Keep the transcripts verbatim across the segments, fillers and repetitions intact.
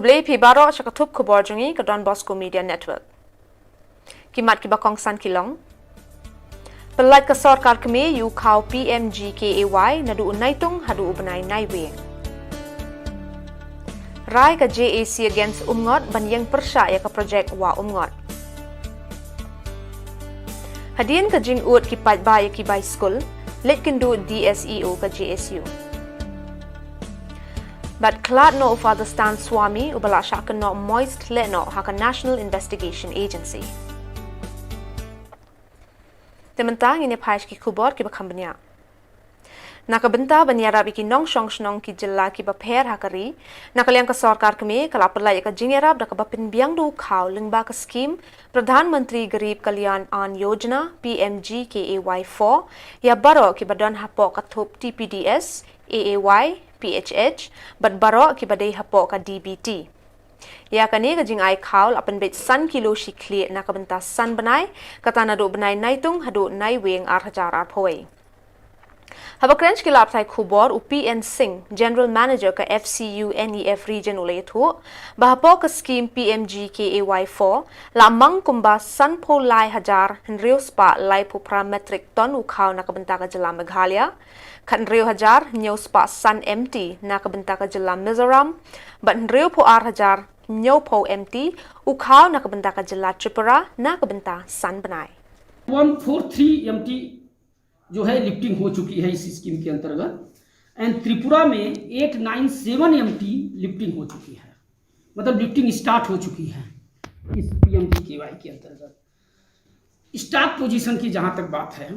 Khublei phi baroh sha ka thup khubor jong ngi ka Don Bosco Media Network. Ki mat kiba kongsan ki long: Pyllait ka sorkar kmie ïa u khaw P M G K A Y naduh u Naitung haduh u bnai Naiwieng. Rai ka J A C against Umngot ban ïeng pyrshah ïa ka projek Wah Umngot. Hadien ka jingud ki paidbah ïa ki bai skul, leit kynduh D S E O ka J S U. Bad khlad noh u Father Stan Swami uba la shah kynnoh moist lehnoh ha ka National Investigation Agency. Te mynta ngin ïa phai sha ki khubor kiba kham bniah. Na ka bynta ban ïarap ïa ki nongshong shnong ki jylla kiba pher ha ka ri, na ka liang ka sorkar kmie ka la pyllait ïa ka jingïarap da kaba pynbiang da u khaw lyngba ka skhim Pradhan Mantri Garib Kalyan Ann Yojana, P M G K A Y four, ïa baroh kiba don hapoh ka thup T P D S, A A Y, P H H, bad baroh kiba dei hapoh ka D B T. Ïa kane ka jingai khaw la pynbeit san kilo shi khlieh na ka bynta san bnai, kata naduh bnai Naitung haduh Naiwieng ar hajar arphew wei. Haba kren sha ki lad pathai khubor, u P N Singh, General Manager ka F C U N E F Region, u la ïathuh ba hapoh ka skhim P M G K A Y four la mang kumba sanphew lai hajar hynriew spah laiphew phra metric ton u khaw na ka bynta ka jylla Meghalaya, khathynriew hajar hynñiew spah san M T na ka bynta ka jylla Mizoram, bad hynriewphew ar hajar hynñiewphew M T u khaw na ka bynta ka jylla Tripura na ka bynta san bnai. One four three MT जो है, लिफ्टिंग हो चुकी है इस स्कीम के अंतर्गत। And Tripura में eight nine seven MT lifting हो चुकी है, मतलब लिफ्टिंग स्टार्ट हो चुकी है इस पीएमजीकेवाई के अंतर्गत। स्टॉक पोजीशन की जहां तक बात है,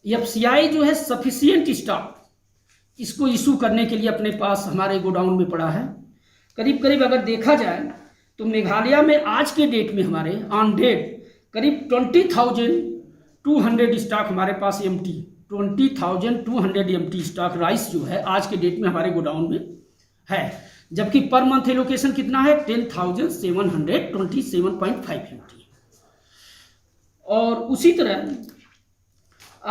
एफसीआई जो है, सफिशिएंट स्टॉक इसको इशू करने के लिए अपने पास हमारे गोडाउन में पड़ा है। करीब करीब अगर देखा जाए तो मेघालय में आज के डेट में हमारे ऑन डेट करीब twenty thousand two hundred stock हमारे पास MT, twenty thousand two hundred MT stock rice जो है, आज के डेट में हमारे गोडाउन में है, जबकि पर मंथ एलोकेशन कितना है? Ten thousand seven hundred twenty seven point five MT. और उसी तरह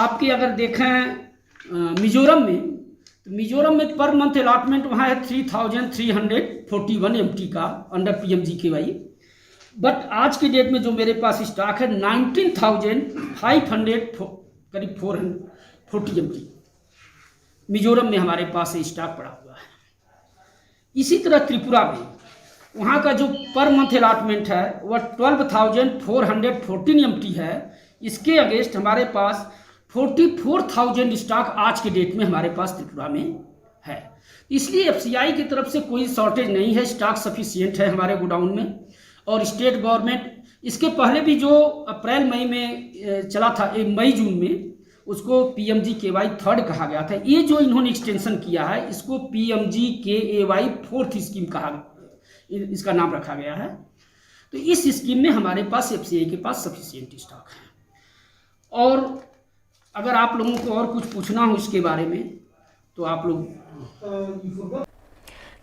आपके अगर देखें, अ, मिजोरम में, तो मिजोरम में पर मंथ अलॉटमेंट वहाँ है three thousand three hundred forty one MT का, अंडर पीएमजीकेवाई। बट आज के डेट में जो मेरे पास स्टॉक है, नाइनटीन थाउजेंड फाइव हंड्रेड, करीब four hundred forty MT Mizoram में हमारे पास स्टॉक पड़ा हुआ है। इसी तरह त्रिपुरा में वहाँ का जो पर मंथ अलॉटमेंट है, वह twelve thousand four hundred fourteen MT है। इसके अगेंस्ट हमारे पास फोर्टी फोर थाउजेंड स्टॉक आज के डेट में हमारे पास त्रिपुरा में है। इसलिए एफसीआई की तरफ से कोई शॉर्टेज नहीं है, स्टॉक सफिशिएंट है हमारे गोडाउन में। और स्टेट गवर्नमेंट, इसके पहले भी जो अप्रैल मई में, अ, चला था, ए, मई जून में, उसको पीएमजीकेवाई थर्ड कहा गया था। ये जो इन्होंने एक्सटेंशन किया है, इसको पीएमजीकेएवाई फोर्थ स्कीम कहा, इ-, इसका नाम रखा गया है। तो इस स्कीम में हमारे पास, एफसीआई के पास सफिशिएंट स्टॉक है। और अगर आप लोगों को और कुछ पूछना हो इसके बारे में, तो आप लोग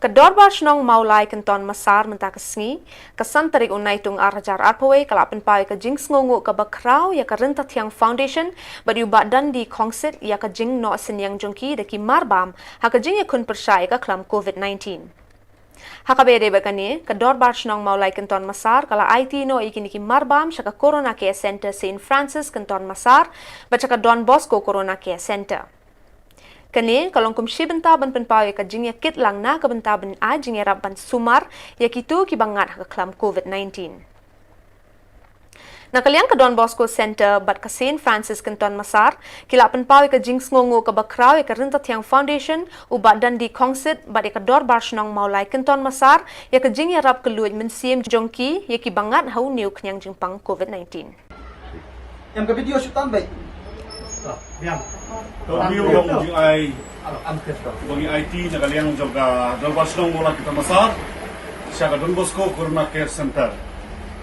Ka Dorbar Shnong Mawlai Kynton Massar mynta ka sngi, ka san tarik u Naitung ar hajar arphew wei, ka la pynpaw ïa ka jingsngewnguh kaba khraw ïa ka Ryntathiang Foundation bad ïa u Bah Dundee Khongsit ïa ka jingnoh synñiang jong ki da ki marbam ha ka jingïakhun pyrshah ïa ka khlam covid nineteen. Ha kaba ïadei bad kane, ka Dorbar Shnong Mawlai Kynton Massar ka la aiti noh ïa kine ki marbam sha ka Corona Care Centre Saint Francis Kynton Massar bad sha ka Don Bosco Corona Care Centre. Kane ka long kum shi bynta ban pynpaw ïa ka jingïakit lang na ka bynta ban ai jingïarap ban sumar ïa kito kiba ngat ha ka khlam covid nineteen. Na ka liang ka Don Bosco Centre bad ka Saint Francis Kynton Massar ki la pynpaw ïa ka jingsngewnguh kaba khraw ïa ka Ryntathiang Foundation, u Bah Dundee Khongsit bad ïa ka Dorbar Shnong Mawlai Kynton Massar ïa ka jingïarap kylluid mynsiem jong ki ïa kiba ngat ha une u khñiang jingpang covid nineteen. Em ka video shoot tan bai. Ka video long jingai bagi aiti na ka liang jong ka Dorbar Shnong Mawlai Kynton Massar sha ka Don Bosco Corona Care Centre.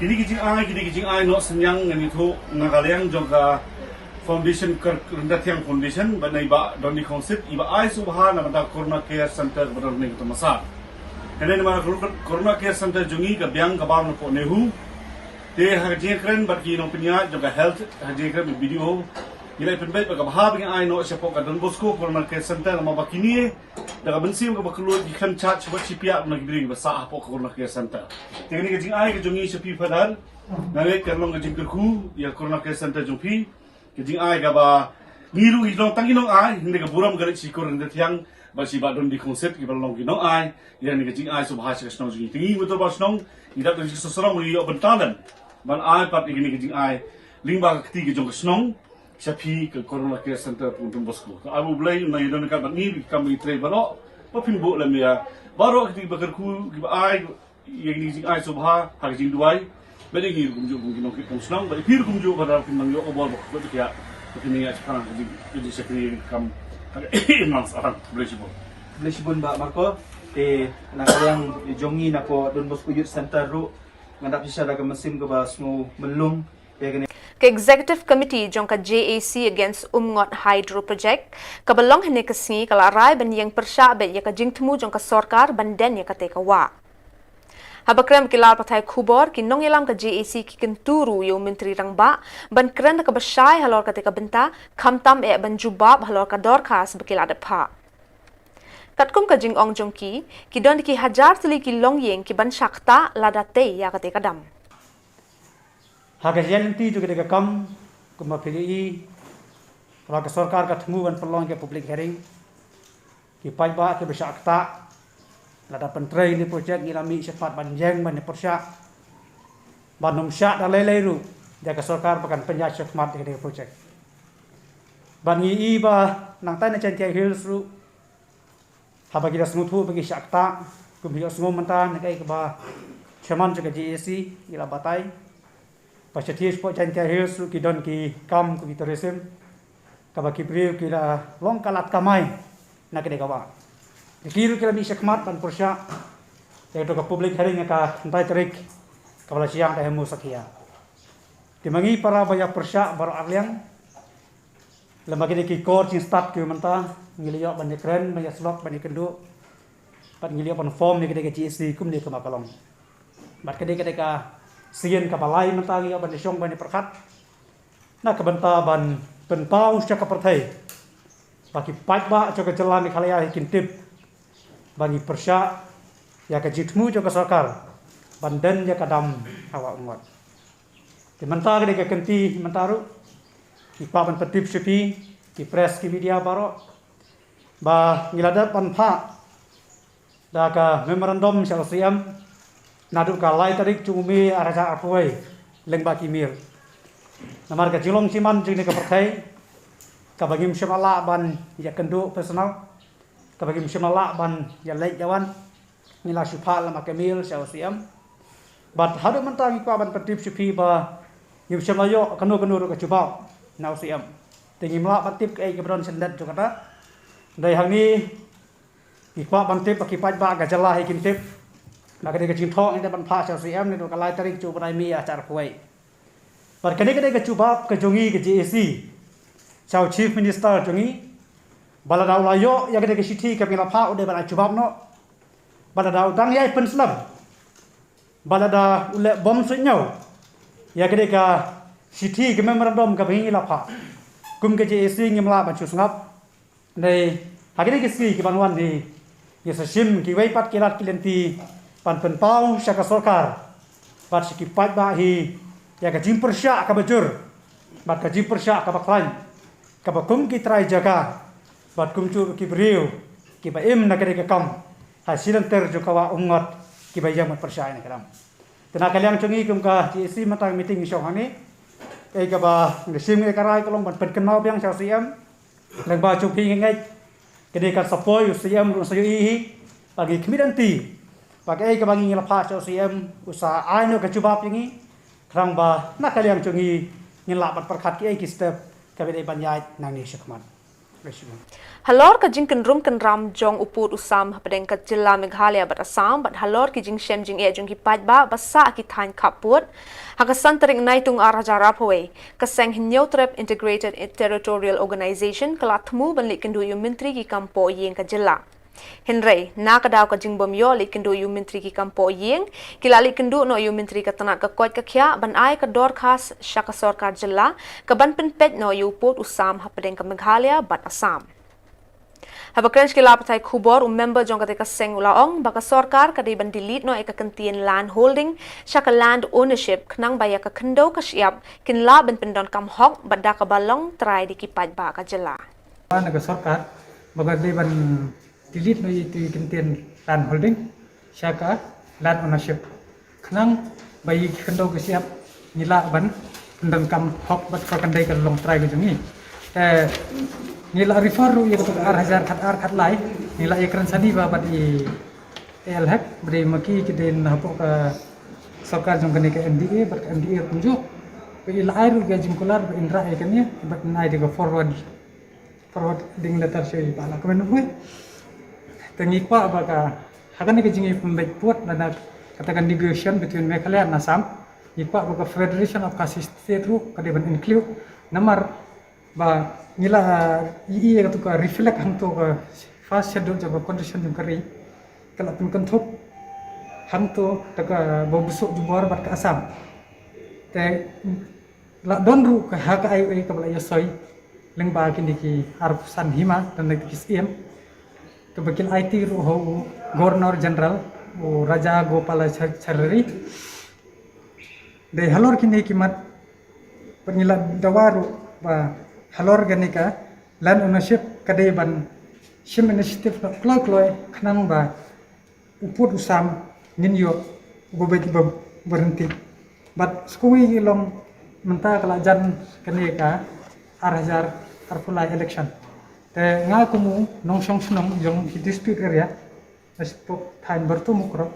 Kine ki jingai, kine ki jingai noh synñiang ngan ïathuh na ka liang jong ka Foundation, ka Ryntathiang Foundation, bad na i Bah Dundee Khongsit iba ai sngewbha na bynta Corona Care Centre kaba don ha Kynton Massar. Kane namar ka Corona Care Centre jong ngi ka biang ka bam napoh NEHU. Te ha ka jingkren bad ki nongpynïaid jong ka health, ha ka jingkren bad BDO, Ngi la pynbeit ba ka bha ba ngi ai noh shapoh ka Don Bosco Corona Care Center namar ba kine da ka mynsiem kaba kylluid ki khlem charge shuh shuh ïa ki briew kiba sah hapoh ka Corona Care Center. Te kane ka jingai ka jong ngi sha phi Father, nga ngeit kan long ka jingkyrkhu ïa Corona Care Center jong phi. Ka jingai kaba ngi ruh ngi long tang ki nongai, hynrei ka burom ka leit sha ki kur hynrei thiang, bad sha i Bah Dundee Khongsit kiba long ki nongai ïa kane ka jingai sngewbha sha ka shnong jong ngi. Te ngi, ngi u Dorbar Shnong, ngi dap da ka jingsngew sarong, ngi ïoh bynta lem ban ai pat ïa kane ka jingai lyngba ka kti ka jong ka shnong sha phi ka Corona Care Center Pung Don Bosco. Ka ai ba U Blei un nang ïadon ryngkat bad ngi, ki kam ba ngi trei baroh, ba phin buh lem ïa baroh ki ba kyrkhu, kiba ai ïa kine ki jingai sngewbha ha ka jingduwai. Bad ïa ngi ruh kumjuh kum ki nongkit nong shnong, bad ïa phi ruh kumjuh, ba phin nang ïoh ka bor ba kyrkhu ïa, ba phin nang ïa shaphrang ka jing, ka jingshakri kam ha ka imlang sahlang. Khublei shibun. Khublei shibun Bah Marco. Te na ka liang jong ngi na ka Don Bosco Youth Center ruh, nga dap shisha da ka mynsiem kaba sngewmyllung ïa kane. Ka Executive Committee jong ka J A C against Umngot Hydro Project, kaba long hynne ka sngi, ka la rai ban ïeng pyrshah beit ïa ka jingthmu jong ka sorkar ban den ïa katei ka wah. Haba kren bad ki lad pathai khubor, ki nongïalam ka J A C ki kyntu ruh ïa u Myntri Rangbah ban kren da kaba shai halor katei ka bynta, khamtam eh ban jubab halor ka dorkhas ba ki la dep phah. Katkum ka jingong jong ki, ki don da ki hajar tylli ki longïing ki ban shah ktah lada tei ïa katei ka dam. Ha ka jingïaid lynti jong katei ka kam, kumba phi la ïohi, ba ka sorkar ka thmu ban pynlong ïa ka public hearing. Ki paidbah kiba shah ktah, lada pyntrei ïa kane ka project, ngi la mih shakhmat ban ïeng ban ïa pyrshah, ban ym shah da lei lei ruh ïa ka sorkar ba kan pynïaid shakhmat ïa kane ka project. Bad ngi ïohi ba nangta na Jaintia Hills ruh, haba ki la sngewthuh ba ki shah ktah, kum phi ïohsngew mynta na kaei kaba Chairman jong ka J A C i la batai, ba shatei shapoh Jaintia Hills ruh ki don ki kam kum ki tourism, kaba ki briew ki la long ka lad kamai na katei ka wah. Te ki ruh ki la mih shakhmat ban pyrshah ïa kato ka public hearing ha ka khyndai tarik kaba la shah ïaid ha Hemu Sakhia. Te ma ngi para ba ïa pyrshah baroh arliang, lem bad kine ki kor jingstad kiba mynta, ngi la ïoh ban ïakren, ban ïasyllok, ban ïakynduh, bad ngi la ïoh ban form ïa katei ka J A C kumne kumba ka long. Bad katei, katei ka sien kaba lai mynta ngi ïoh ban ïashong ban ïapyrkhat na ka bynta ban pynpaw sha ka pyrthei ba ki paidbah jong ka jylla Meghalaya hi kin tip ba ngi pyrshah ïa ka jingthmu jong ka sorkar ban den ïa ka dam ha Wah Umngot. Te mynta ka dei ka kynti mynta ruh, ngi kwah ban pyntip sha phi ki press, ki media baroh, ba ngi la dep ban phah da ka memorandum sha u C M naduh ka lai tarik jong u May arhajar arphew wei lyngba ki email. Namar ka jinglong jingman jong kane ka pyrthei, kaba ngim shym la lah ban ïakynduh personal, kaba ngim shym la lah ban ïaleit ïawan, ngi la shu phah lyngba ka email sha u C M. Bad haduh mynta ngi kwah ban pyntip sha phi ba ngim shym la ïoh kano kano ruh ka jubab na u C M. Te ngim lah ban tip kaei kaba don shyndet jong kata. Dei hangne ngi kwah ban tip ba ki paidbah ka jylla hi kin tip ba kane ka jingthoh ngi dei ban phah sha u C M naduh ka lai tarik jong u bnai May arhajar arphew wei. Bad kane ka dei ka jubab ka jong ngi ka J A C sha u Chief Minister jong ngi, ba lada u la ïoh ïa kane ka shithi kaba ngi la phah, u dei ban ai jubab noh. Ba lada u dang ïai pynslem, ba lada u leh bym suidñiew ïa kane ka shithi, ka memorandum kaba ngi la phah, kum ka J A C ngim lah ban shu sngap. Dei ha kine ki sngi ki ban wan hi, ngi sa shim kiwei pat ki lad ki lynti ban pynpaw sha ka sorkar bad sha ki paidbah hi ïa ka jingpyrshah kaba jur bad ka jingpyrshah kaba khlaiñ, kaba kum ki trai jaka bad kumjuh ki briew kiba im na kane ka kam ha shilynter jong ka Wah Umngot kiba ïeng ban pyrshah ïa kane ka dam. Te na ka liang jong ngi kum ka J A C mynta ka meeting ngi shong hangne. Kaei kaba ngi shim, kaei ka rai ka long ban pynkynmaw biang sha u C M. Lyngba jong phi nga ngeit kane kan sa poi, u C M ruh un sa ïohi hi. Ba ngi khmih lynti ba kaei kaba ngi la phah sha u C M u sa ai noh ka jubab ïa ngi, khnang ba na ka liang jong ngi ngin lah ban pyrkhat kiei ki step kiba dei ban ïaid nangne shakhmat. Halor ka jingkynrum kynram jong u pud u sam hapdeng ka jylla Meghalaya bad Assam, bad halor ki jingshem jingeh jong ki paidbah ba sah ha ki thaiñ khappud, ha ka san tarik Naitung arhajar arphew wei, ka seng Hynñiewtrep Integrated Territorial Organization ka la thmu ban leit kynduh ïa u Myntri ki kam poh ïing ka jylla. Hynrei na ka daw ka jingbym ïoh leit kynduh ïa u Myntri ki kam poh ïing, ki la leit kynduh noh ïa u Myntri ka tnat ka koit ka khiah ban ai ka dorkhas sha ka sorkar jylla ka ban pynpeit noh ïa u pud u sam hapdeng ka Meghalaya bad Assam. Haba kren sha ki lad pathai khubor, u member jong katei ka seng u la ong ba ka sorkar ka dei ban delete noh ïa ka kyntien land holding sha ka land ownership khnang ba ïa ka khyndew ka shyiap kin lah ban pyndonkam hok bad da kaba long trai da ki paidbah ka jylla. Na ka sorkar ba ka dei ban delete noh ïa ka kyntien land holding sha ka land ownership khnang ba ïa ki khyndew ka shyiap ngi lah ban pyndonkam hok bad ka kyntien ka long trai ka jong ngi. Te ngi la refer ruh ïa ka ar hajar khat ar khat lai, ngi la ïa kren sani ba bad i A L Hek, ba dei ma ki ki dei na hapoh ka sorkar jong kane ka M D A bad ka M D A kumjuh. Ba i la ai ruh ka jingkular ba in rah ïa kane bad in ai da ka forward forwarding letter sha i Bah Lahkmen Rymbui. Te ngi kwah ba ka ha kane ka jingïapynbeit pud lane kata ka negotiation between Meghalaya and Assam, ngi kwah ba ka Federation of Khasi State ruh ka dei ban include, namar ba ngi la ïohi ïa katu ka reflect hangto ka first schedule jong ka constitution jong ka ri, ka la pynkynthup hangto da kaba buh suk jubor bad ka Assam. Te la don ruh ka ha ka I O A kaba la ïasoi lyngba kine ki arphew san hima lane ki syiem, kaba ki la aiti ruh ha u Governor General, u Rajagopalachari. Dei halor kine ki mat ba ngi la dawa ruh ba halor kane ka land ownership ka dei ban shim initiative kloi kloi khnang ba u pud u sam ngin ïoh uba beit uba ryntih. Bad sa kawei ka long mynta ka la jan kane ka ar hajar arphew lai election. Te nga kum u nongshong shnong jong ki dispute area, na shatei thaiñ Byrtu Mukroh,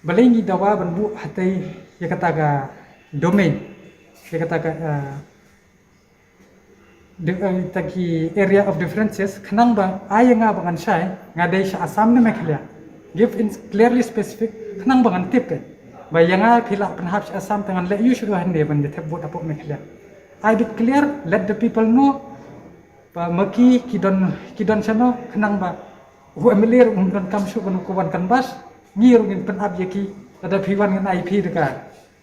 balei ngi dawa ban buh hatei ïa kata ka domain, ïa kata ka, eh, di-, eh, ta ki area of differences, khnang ba ai ïa nga ba ngan shai nga dei sha Assam ne Meghalaya. Give in clearly specific khnang ba ngan tip, eh, ba ïa nga phi lah pynhap sha Assam te ngan leh ïa u shuh hynrei ban ïa thep vote hapoh Meghalaya. Ai bit clear, let the people know ba ma ki ki don, ki don shano khnang ba u M L A ruh um donkam shuh ban u ka wan canvass, ngi ruh ngin pynap ïa ki, lada phi wan ngin ai phi da ka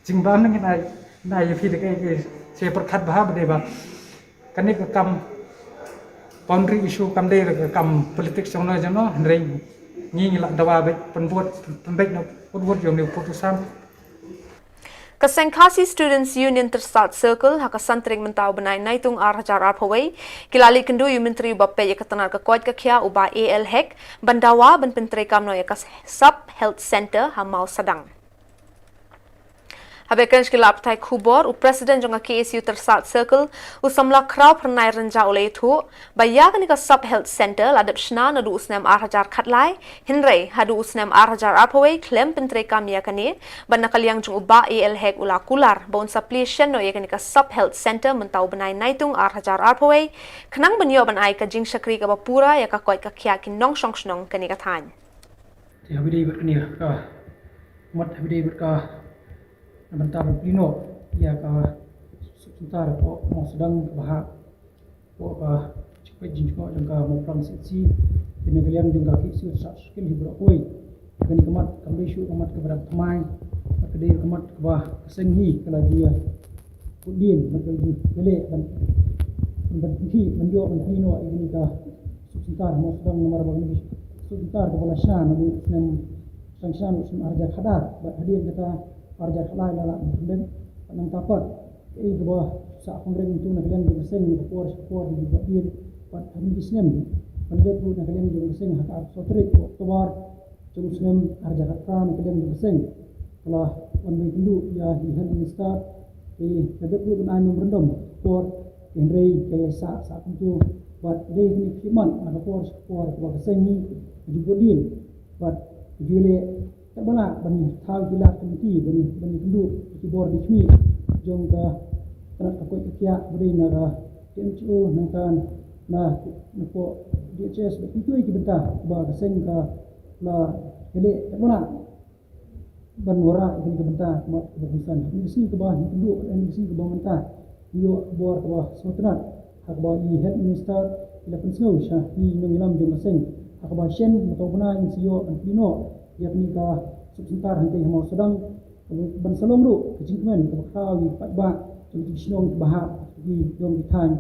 jingbam, ngin ai, ngin ai ïa phi da ka, ka, se pyrkhat bha ba dei ba kane ka kam boundary issue kam dei ka kam politics jong no jong no, hynrei ngi ngi la dawa beit pynbud pynbeit no pynbud jong ne u pud u sam. Ka seng Khasi Students Union Tyrsad Circle ha ka san tarik mynta u bnai Naitung ar hajar arphew wei ki la leit kynduh ïa u Myntri uba peit ïa ka tnat ka koit ka khiah u Bah A L Hek ban dawa ban pyntreikam noh ïa ka Sub Health Centre ha Mawsadang. Haba kren sha ki lad pathai khubor, u President jong ka K S U Tyrsad Circle, u samla Khraw Phyrnai Rynjah u la ïathuh ba ïa kane ka Sub Health Centre la dep shna naduh u snem ar hajar khatlai, hynrei haduh u snem ar hajar arphew wei khlem pyntreikam ïa kane, bad na ka liang jong u Bah A L Hek u la kular ba un sa plie shen noh ïa kane ka Sub Health Centre mynta u bnai Naitung ar hajar arphew wei, khnang ban ïoh ban ai ka jingshakri kaba pura ïa ka koit ka khiah ki nongshong shnong kane ka thaiñ. Te haba ïadei bad kane ka mat, haba ïadei bad ka na bynta ban plie noh ïa ka Sub Centre hapoh Mawsadang kaba hap hapoh ka jingpeit jingjngoh jong ka Mawprang C H C, na ka liang jong ka K S U Tyrsad Circle hi baroh kawei. Kane ka mat kam dei shuh ka mat kaba dang thymmai, bad ka dei ka mat kaba ka seng hi ka la ju ïa pynbud dien bad ka la ju ïaleh ban, ban pynkhih ban ïoh ban plie noh ïa kane ka Sub Centre Mawsadang, namar ba kane ka Sub Centre kaba la shna naduh u snem, shna naduh u snem ar hajar khatar, bad hadien kata ar hajar khatlai la lah ban pyndep. Bad nangta pat kaei kaba sah pynrem tu na ka liang jong ka seng na ka por sha ka por, na ka por dien, bad ha kine ki snem ban beit ruh na ka liang jong ka seng ha ka arphew saw tarik u October jong u snem ar hajar khatphra na ka liang jong ka seng ka la wan ban ïakynduh ïa i Health Minister, te ka dep ruh ban ai memorandum ha ka por, hynrei ka ïai sah sah kumto. Bad dei kine ki khmat na ka por sha ka por kaba ka seng hi ka ju bud dien bad ka ju leh katba lah ban thaw ki lad ki lynti ban, ban ïakynduh ki bor ki khmih jong ka tnat ka koit ka khiah, ba dei na ka D M H O, nangta na, na poh D H S bad kiwei ki bynta ba ka seng ka la ïaleh katba lah ban wanrah ïa kane ka bynta kaba, kaba kongsan. Kane ka sngi kaba ïakynduh, kane ka sngi kaba mynta, ïoh bor kaba sngewtynnat ha kaba i Health Minister i la pynsngew sha ki nongïalam jong ka seng ha Kaba shen, mynta u bnai ngin sa ïoh ban plie noh ïa kane ka sub center hangtei ha Mawsynram, ban sa long ruh ka jingkmen kaba khraw ïa ki paidbah jong ki shnong kiba hap ki dong ki thaiñ,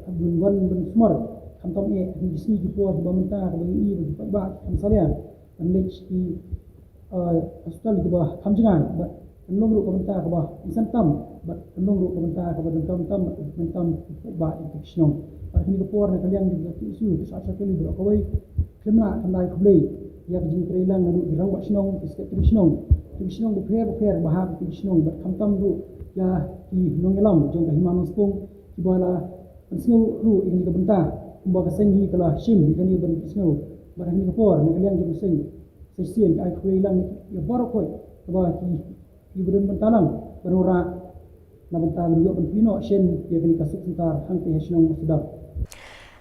ban ban ban sumar khamtam eh ha kine ki sngi ki por kiba mynta, kaba ïohi ba ki paidbah ki kham salia ban leit ki, eh, hospital kiba kham jngai, bad kan long ruh ka bynta kaba ngin sa tam, bad kan long ruh ka bynta kaba donkam tam, bad kan tam ki paidbah ïa ki shnong. Bad ha kane ka por, na ka liang jong ka K S U, ka sha sha kali baroh kawei, khlem lah khlem da ai khublei ïa ka jingïatreilang naduh ki rangbah shnong, ki sekretari shnong, ki shnong bapher bapher ba hap ki shnong, bad khamtam ruh ïa ki nongïalam jong ka Hima Nongspung kiba la pynsngew ruh ïa kane ka bynta, kumba ka seng hi ka la shim ïa kane ban pynsngew. Bad ha kane ka por, na ka liang jong ka seng, sa shisien ka ai khublei lang ïa baroh khoit kaba ki, kiba don bynta lang ban wanrah na bynta ban ïoh ban plie noh shen ïa kane ka sub center hangtei ha shnong Mawsynram.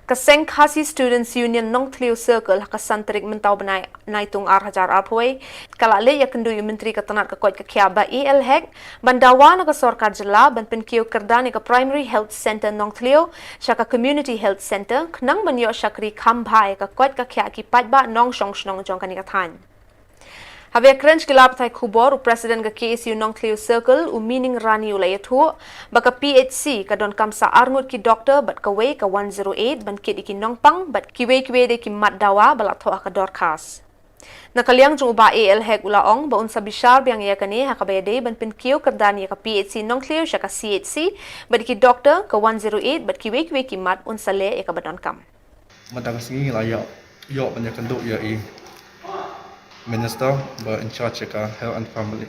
Ka seng Khasi Students Union Nongthliew Circle ha ka san tarik mynta u bnai Naitung ar hajar arphew wei ka la leit ïakynduh ïa u Myntri ka tnat ka koit ka khiah Bah A L Hek ban dawa na ka sorkar jylla ban pynkiew kyrdan ïa ka Primary Health Centre Nongthliew sha ka Community Health Centre, khnang ban ïoh shakri kham bha ïa ka koit ka khiah ki paidbah nongshong shnong jong kane ka thaiñ. Haba ïakren sha ki lad pathai khubor, u President ka K S U Nongthliew Circle, u Mining Rani, u la ïathuh ba ka P H C ka donkam sa arngut ki doktor bad kawei ka one zero eight ban kit ïa ki nongpang bad kiwei kiwei de ki mat dawa ba la thoh ha ka dorkhas. Na ka liang jong u Bah A L Hek u la ong ba un sa bishar biang ïa kane ha kaba ïadei ban pynkiew kyrdan ïa ka P H C Nongthliew sha ka C H C, bad ïa ki doktor, ka one zero eight bad kiwei kiwei ki mat un sa leh ïa kaba donkam. Mynta ka sngi la ïoh, ïoh ban ïakynduh ïa i Minister ba in charge ïa ka Health and Family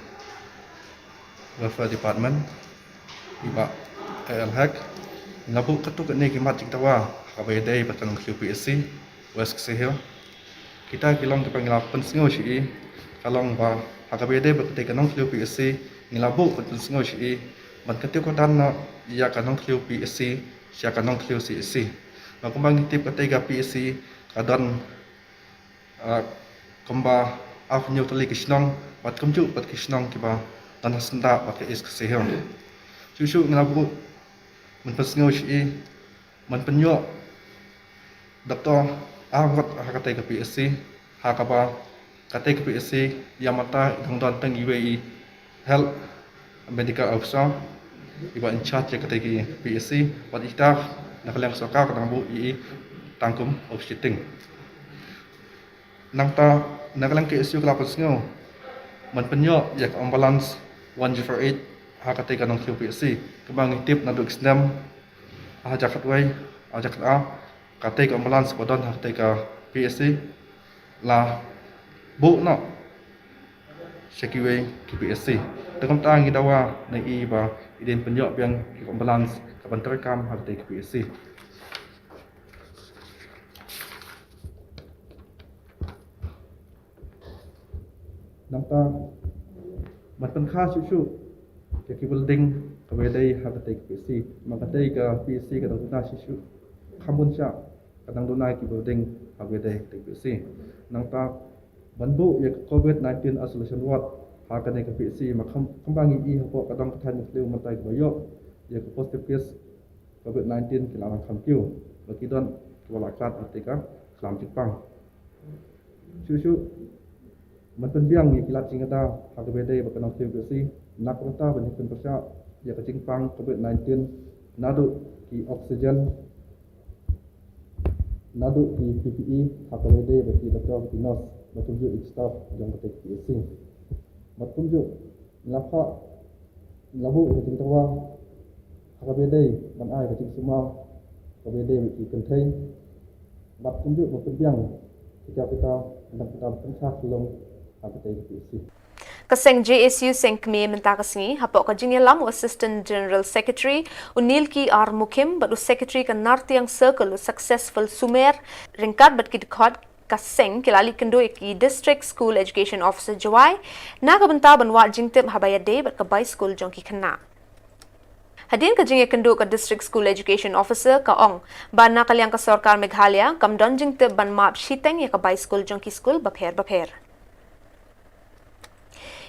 Welfare Department, i Bah A L Hek. Ngi la buh katto katne ki mat jingdawa ha kaba ïadei bad ka Nongthliew P H C West Khasi Hills. Kita ki long kiba ngi la pynsngew sha i, ka long ba ha kaba ïadei bad katei ka Nongthliew P H C, ngi la buh ban pynsngew sha i ban kyntiew kyrdan noh ïa ka Nongthliew P H C sha ka Nongthliew C H C. Ba kumba ngi tip, katei ka P H C ka don, ah, kumba arphew hynñiew tylli ki shnong, bad kumjuh bad ki shnong kiba don ha syndah bad ka East Khasi Hills. Shuh shuh ngi la buh ban pynsngew sha i ban pynïoh doktor arngut ha katei ka P H C, ha kaba katei ka P H C ïa mynta i dang don tang iwei i health medical officer iba in charge ïa katei ka P H C, bad ita na ka liang sorkar ka dang buh ïa i tang kum officiating. Nangta na ka liang K S U ka la pynsngew ban pynïoh ïa ka ambulance one zero eight ha katei ka Nongthliew P H C. Kumba ngi tip, naduh ki snem ar hajar khatwei, ar hajar khatar, katei ka ambulance ba don ha katei ka P H C la buh noh sha kiwei ki P H C. Te kumta ngi dawa na i ba i dei ban pynïoh biang ïa ka ambulance kaban treikam ha katei ka P H C. Nangta ban pynkha shuh shuh ïa ki building kaba ïadei ha katei ka P H C. Ma katei ka P H C ka dang duna shuh shuh, kham bun shuh ka dang duna ki building kaba ïadei ha katei ka P H C. Nangta ban buh ïa ka covid nineteen isolation ward ha katei ka P H C, ma kham, kumba ngi i hapoh ka dong ka thaiñ Nongthliew mynta kiba ïoh ïa ka positive case covid nineteen ki la nang kham kiew, ba ki don kiba la khlad ha katei ka khlam jingpang. Shuh shuh ban pynbiang ïa ki lad jingada ha kaba ïadei bad ka Nongthliew P H C, na ka bynta ban ïa pynpyrshah ïa ka jingpang covid nineteen, naduh ki oxygen, naduh ki P P E ha kaba ïadei bad ki doktor, ki nurse, bad kumjuh ïa ki staff jong katei ka P H C. Bad kumjuh ngi la phah, ngi la buh ïa ka jingdawa ha kaba ïadei ban ai ka jingsumar kaba ïadei bad ki kynthei, bad kumjuh ban pynbiang kita kita, ban pynbiang, ban pynbiang ha katei ka P H C. Ka seng J S U Seng Kmie mynta ka sngi, hapoh ka jingïalam u Assistant General Secretary u Nilki R Mukhim bad u Secretary ka Nartiang Circle u Successful Sumer, ryngkat bad ki dkhot ka seng, ki la leit kynduh ïa ki District School Education Officer Jowai na ka bynta ban wad jingtip ha kaba ïadei bad ka bai skul jong ki khynnah. Hadien ka jingïakynduh, ka District School Education Officer ka ong ba na ka liang ka sorkar Meghalaya kam don jingtip ban map shiteng ïa ka bai skul jong ki skul bapher bapher.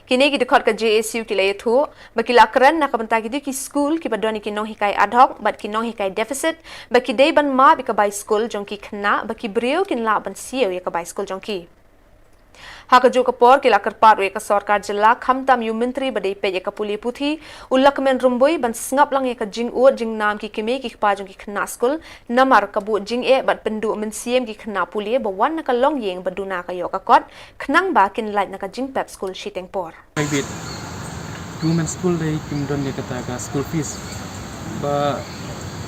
Kine ki dkhot ka J S U ki la ïathuh ba ki la kren na ka bynta kito ki skul kiba don ïa ki nonghikai ad hoc bad ki nonghikai deficit, ba ki dei ban map ïa ka bai skul jong ki khynnah, ba ki briew kin lah ban siew ïa ka bai skul jong ki. Ha kajuh ka por ki la kyrpad ruh ïa ka sorkar jylla, khamtam ïa u myntri ba dei peit ïa ka pule puthi, u Lahkmen Rymbui, ban sngap lang ïa ka jingud jingnam ki kmie ki kpa jong ki khynnah skul, namar ka buh jingeh bad pynduh mynsiem ki khynnah pule ba wan na ka longïing ba duna ka ïoh ka kot, khnang ba kin lait na ka jingpep skul shiteng por. Private, government school dei kim don ïa kata ka school fees. Ba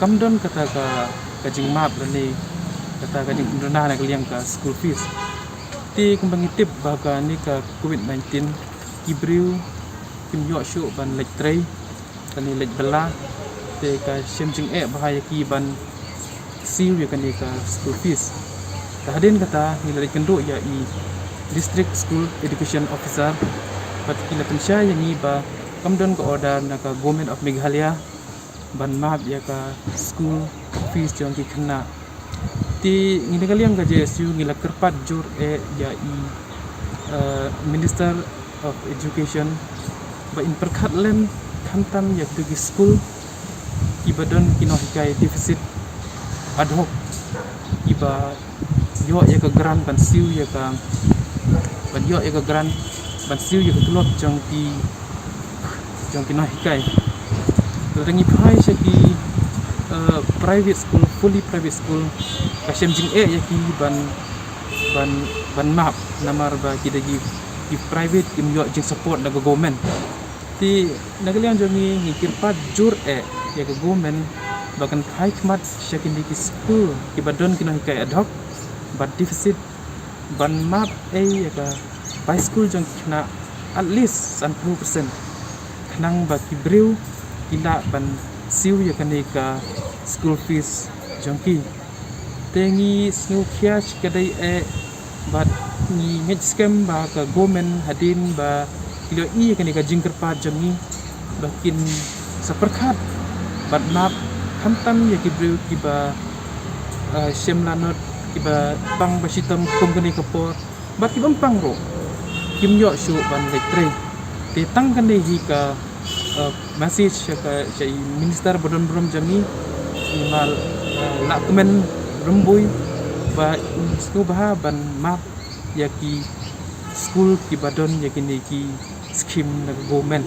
kam don kata ka, ka jingmap lane kata ka jingpyndonkam na ka liang ka school fees. Te kumba ngi tip ba kane ka covid nineteen, ki briew kim ïoh shuh ban leit trei, kane leit bylla, te ka shem jingeh bha ïa ki ban siew ïa kane ka school fees. Te hadien kata ngi la leit kynduh ïa i District School Education Officer, bad ki la pynshai ïa ngi ba kam don ka order na ka Government of Meghalaya ban map ïa ka school fees jong ki khynnah. Te ngi na ka liang ka J S U ngi la kyrpad jur eh ïa i, eh, Minister of Education ba in pyrkhat lem khamtam ïa kito ki skul kiba don ki nonghikai deficit ad hoc, kiba ïoh ïa ka grant ban siew ïa ka, ban ïoh ïa ka grant ban siew ïa ka tulop jong ki, jong ki nonghikai. Lada ngi phai sha ki, eh, private school, fully private school, ka shem jingeh ïa ki ban, ban, ban map, namar ba ki da ki, ki private kim ïoh jingsupport na ka government. Te na ka liang jong ngi ngi kyrpad jur eh ïa ka government ba kan phai khmat sha kine ki skul kiba don ki nonghikai ad hoc bad deficit, ban map eh ïa ka bai skul jong ki khynnah at least sanphew percent, khnang ba ki briew ki lah ban siew ïa kane ka school fees jong ki. Te ngi sngewkhia shikatdei eh bad ngi ngeit skhem ba ka government hadien ba ki la ïohi ïa kane ka jingkyrpad jong ngi ba kin sa pyrkhat bad map khamtam ïa ki briew kiba, eh, shem lanot, kiba pang ba shitom kum kane ka por, bad ki bym pang ruh kim ïoh shuh ban leit trei. Te tang kane hi ka, eh, message sha ka, sha i Minister ba don burom jong ngi, i Ma, eh, Lahkmen Rymbui, ba in sngewbha ban map ïa ki skul kiba don ïa kine ki scheme na ka government.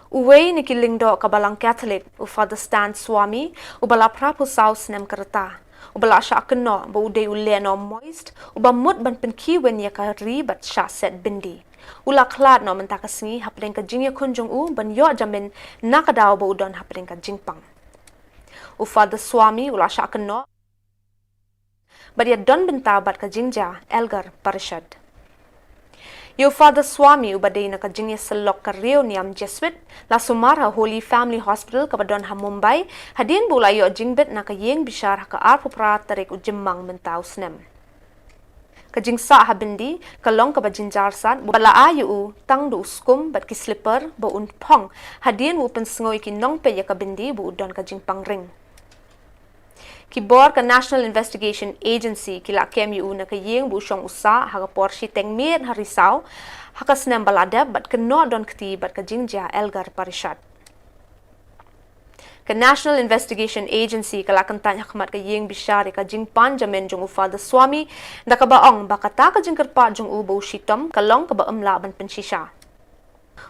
Uwei na ki lyngdoh ka Balang Catholic, u Father Stan Swami, uba la phra phew saw snem ka rta, uba la shah kynnoh ba u dei u Lehnor Moist, uba mut ban pynkhih win ïa ka ri bad shah set bindi, u la khlad noh mynta ka sngi hapdeng ka jingïakhun jong u ban ïoh jamin na ka daw ba u don hapdeng ka jingpang. U Father Swami u la shah kynnoh bad ïadon bynta bad ka jingjia Elgar Parishad. Ïa u Father Swami, uba dei na ka jingïasyllok ka riewniam Jesuit, la sumar ha Holy Family Hospital kaba don ha Mumbai, hadien ba u la ïoh jingbit na ka ïing bishar ha ka arphew phra tarik u Jymmang mynta u snem. Ka jingsah ha bindi ka long kaba jynjar sat, ba la ai ïa u tang da u skum bad ki slipper ba un phong, hadien ba u pynsngew ïa ki nongpeit ïa ka bindi ba u don ka jingpang ring. Ki bor ka National Investigation Agency ki la kem ïa u na ka ïing ba u shong u sah ha ka por shiteng miet ha Risaw ha ka snem ba la dep, bad kynnoh don kti bad ka jingjia Elgar Parishad. Ka National Investigation Agency ka la kyntait ha khmat ka ïing bishar ïa ka jingpan jamin jong u Father Swami, da kaba ong ba kata ka jingkyrpad jong u ba u shitom ka long kaba ym lah ban pynshisha.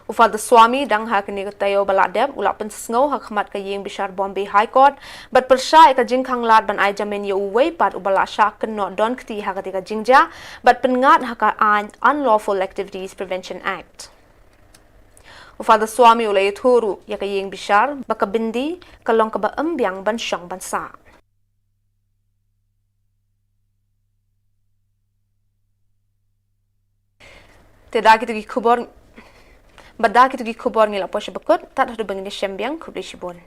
U Father Swami dang ha kane ka taïew ba la dep u la pynsngew ha khmat ka ïing bishar Bombay High Court, bad pyrshah ïa ka jingkhang lad ban ai jamin ïa uwei pat uba la shah kynnoh don kti ha kata ka jingjia, bad pynngat ha ka aiñ Unlawful Activities Prevention Act. U Father Swami u la ïathuh ruh ïa ka ïing bishar ba ka bindi ka long kaba ym biang ban shong ban sah. Te da kito ki khubor, bad da kito ki khubor ngi la poi sha ba kut, tad haduh ba ngin ïashem biang, khublei shibun.